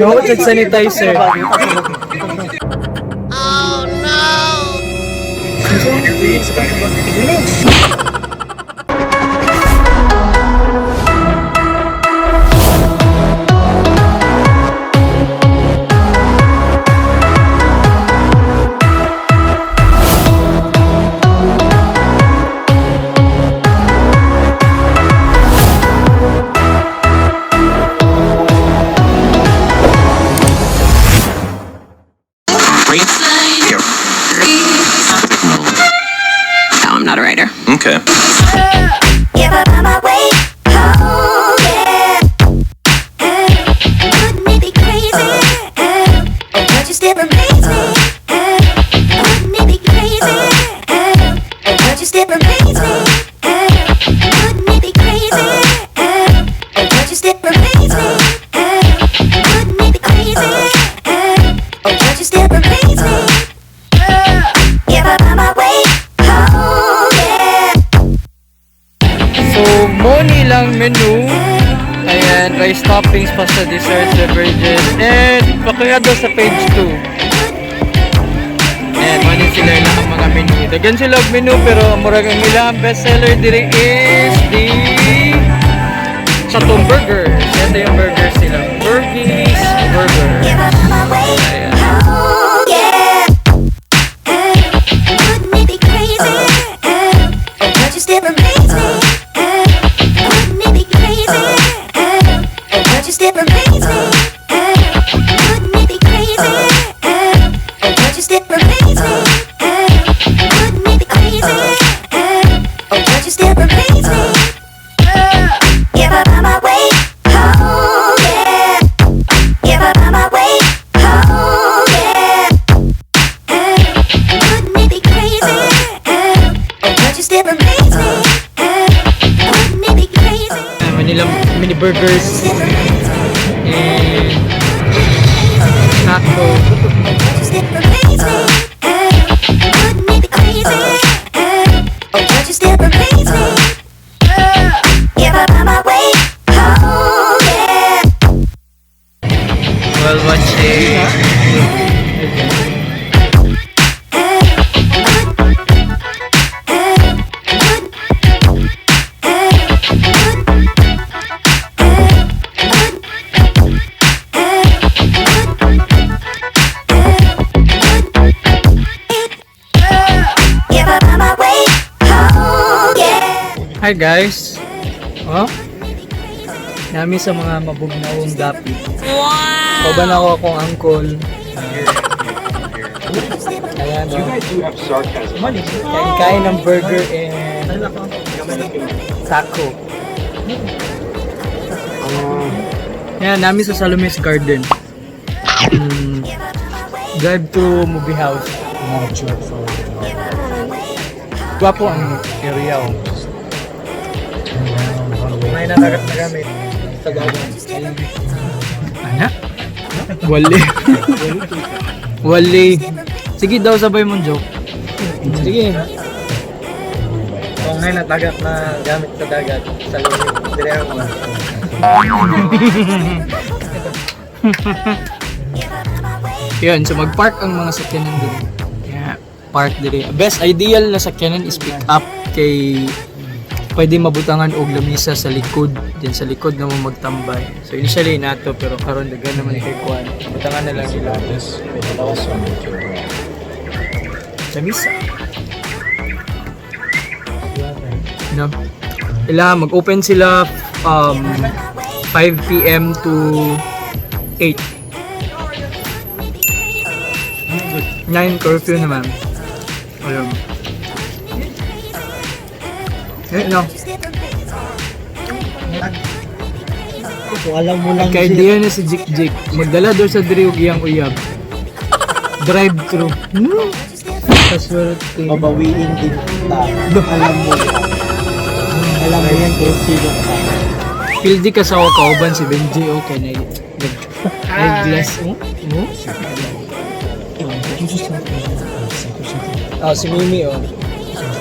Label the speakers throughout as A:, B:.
A: Gawat sa sanitizer.
B: No, I'm not a writer.
C: Okay.
D: If I'm on my way home, yeah. Wouldn't it be crazy? Oh, but you still amaze me. Oh, wouldn't it be crazy? Oh, but you still amaze me. Oh, wouldn't it be crazy? Oh, but you still amaze me. Oh, wouldn't it be crazy? Oh, but you still amaze me. If I'm on my way home, yeah.
A: So, money lang menu. Ayan, rice toppings pa sa desserts, beverages, and pakuya daw sa page 2. Ayan, money sila lang ang mga menu. Dagan sila og menu, pero murag ang ilang best seller diri is the Chatong Burgers. Ito yung burgers sila. Burgies Burger.
D: If I'm on my way
A: Ayan.
D: home, yeah. Wouldn't it be crazy? Oh, but you still amaze me. Oh, wouldn't it be crazy? Oh, but you still amaze me. Oh, wouldn't it be crazy? Oh, but you still amaze me. Oh, wouldn't it be crazy? Oh, but you still amaze me. If I'm on my way home, yeah. If I'm on my way home, yeah. Wouldn't it be crazy? Oh, but you still amaze me. Oh, wouldn't it be crazy?
A: Ayan, Manila mini burgers
D: Still amaze me.
A: and taco.
D: But you still amaze me. Oh, wouldn't it be crazy? Oh, but you still amaze me. If I'm on my way home, yeah.
A: While watching.
D: If I'm on my way home, yeah.
A: Hi guys. Oh? Nami sa mga mabugnawong gapi. Wow! Kauban ako akong angkol. Ayan, oh.
E: You guys do have sarcasm.
A: Kain-kain ng burger and taco. Yan, nami sa Salome's Garden. Drive to movie house. Gwapo ang area. Oh.
F: May natagat na gamit sa dagat.
A: Ana? Wali. Wali. Sige daw, sabay mong joke. Sige.
F: Kung may natagak na gamit sa dagat, sa loob, dire mo.
A: Yun, so mag-park ang mga sakyanan dito. Yeah, park dire. Best ideal na sakyanan is pick up kay pwede mabutangan og lamisa sa likod. Diyan sa likod na mo magtambay. So initially nato pero karon daghan naman kay kuan. Butangan na lang nila. Lamisa. No. Ila mag-open sila 5 p.m. to 8. 9 curfew naman. Ayun. Eh, no.
F: Kung alam mo lang
A: Kay idea na si Jik Jik. Magdala daw sa diri og iyang uyab. Drive thru. Kaswerte.
F: Babawiin din kita. Alam mo yan. Alam mo yan kung sino ka.
A: Pildi ka sa kauban si Benji okay na nag glass oh. Oh. Ah, si Mimi oh.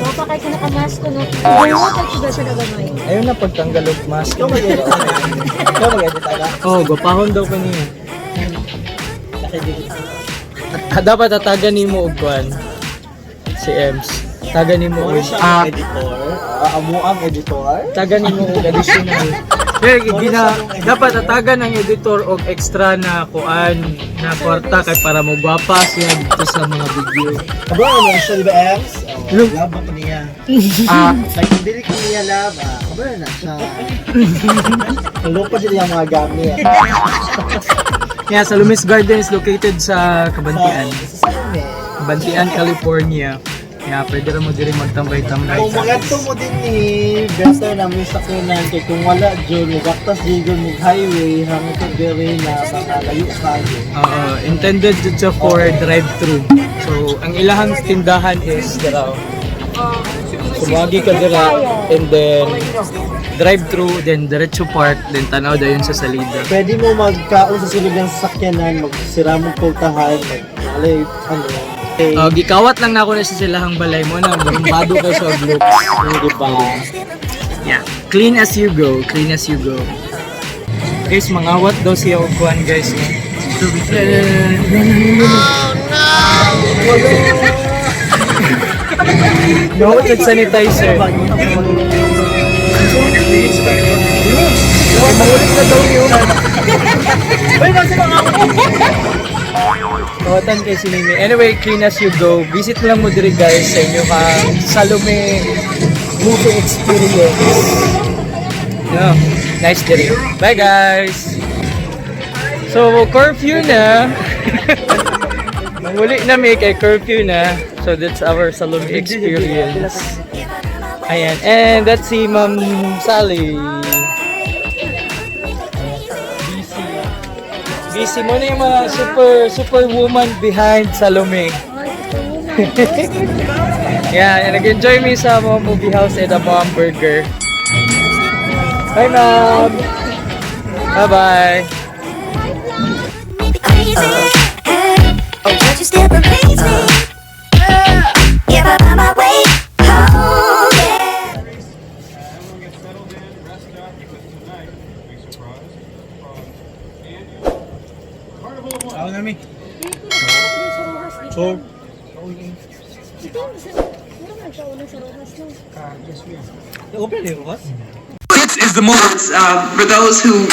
G: Wapa kay ka nakamask ko, no? Wala kay ba siya nagamay?
A: Ayun na pagtanggal og mask.
F: Ikaw mag-edit aga.
A: Oh, gopahon daw kaniya. Dapat tatagan nimo og kuan. Si Ems. Tagan nimo
F: Ano
A: og
F: siya ang editor? Ah, amo ang editor?
A: Tagan nimo og additional. Eh, gina, dapat tatagan ang editor og extra na kuan na kwarta kay para mo gwapa siya dito sa mga video.
F: Abo ano siya, di ba, Ems? Oh, love ako niya. Like, kung dili ko niya love, kabalo na siya. Nalupa siya niyang mga gamit.
A: Yeah, Salome's Garden is located sa Cabantian.
F: Sa Salome.
A: Cabantian, California. Yeah, pwede ra mo diri magtambay-tambay.
F: Kung magadto mo din ni better na may sakyanan kay kung wala jud mugaktas jud mo highway hangtod diri na mga layo kayo.
A: Oo, intended jud siya for drive-thru. So, ang ilahang tindahan is dira. Sumagi ka dira and then drive-thru, then diretso park, then tanaw dayon sa salida.
F: Pwede mo magkaon sa sulod ng sasakyanan, magsira mo pultahan, mag alay, ano, okay,
A: Gikawat lang nako na sa silahang balay mo na barumbado kay sa looks.
F: di ba?
A: Yeah. Clean as you go, clean as you go. Guys, mangawat daw siya og kuan, guys. No? Oh no! No, it's sanitizer. Kawatan kay si Mimi. Anyway, clean as you go. Visit lang mo diri, guys, sa inyo kang Salome movie experience. Yeah. Nice diri. Bye, guys. So, curfew na. Manguli na mi kay curfew na. So, that's our Salome experience. Ayan. And that's si Ma'am Sally. Busy. Busy mo na yung mga superwoman behind Salome. Yeah, and nag-enjoy me sa mga movie house and a mom burger. Bye, ma'am! Bye-bye!
D: Wouldn't it be crazy? Oh, but you still amaze me. If I find my way, oh yeah.
F: Ako na mi.
G: Sa Rojas dito.
F: So,
G: Ito, meron nagkauna sa Rojas, no?
F: open ni Rojas?
B: This is the most for those who